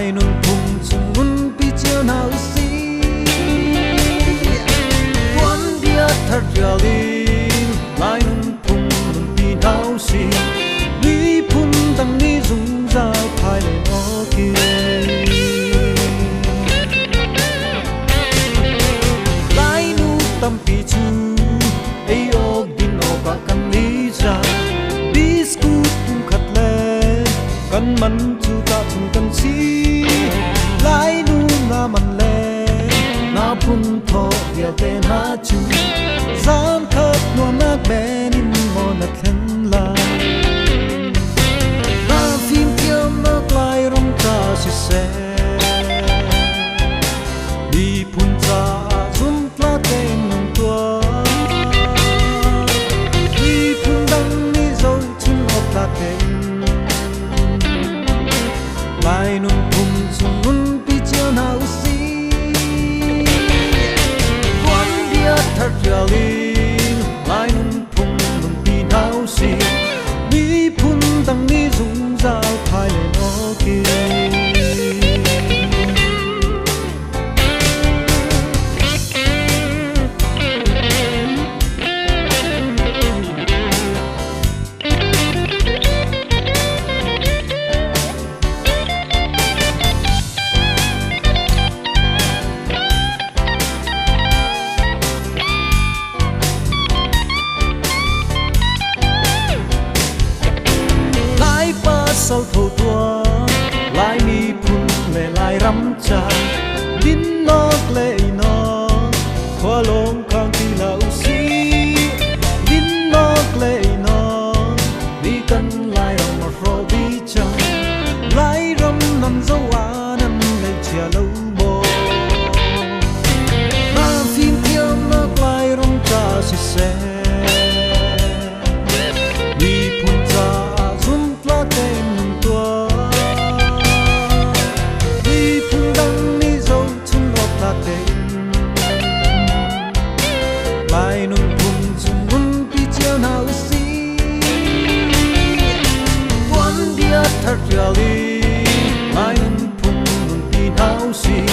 Lai nunphung chung nunpi cio hna usih. Tuanbia thar ṭial in Lai nunphung nunpi hna usih. Miphun dang nih zungzal phai len awkin. Lainu tampi cu ei awk din awkah kan i za. Biskut pumkhat le kan man cu tahchun kan si. Lainu na man le na phun thaw vialte hna cu zan khat nuamnak men in maw na thlen lai. Na fimthiamnak Lairam ca siseh, miphun caah zumtla tein nung tuah. Miphun dang nih zohchun awk tlak tein Lai nunphung chung nunpi cio hna usih. Tuanbia thar ṭial in Lai nunphung nunpi hna usih. Miphun dang nih zungzal phai len awkin. Laipa sal tho tuah, Lai miphun le Lairam ca, dinnak le einak, khua lawng khang ti hlah usih. Dinnak le einak, mi kan Lairam a hrawh dih cang. Lairam nan zoh ah nan ngaihchia lo maw? Na fimthiamnak Lairam ca siseh, miphun caah zumtlak tein nun tuah. Miphun dang nih zohchun awk tlak tein Lai nunphung chung nunpi cio hna usih. Tuanbia thar ṭial in Lai nunphung nunpi hna usih.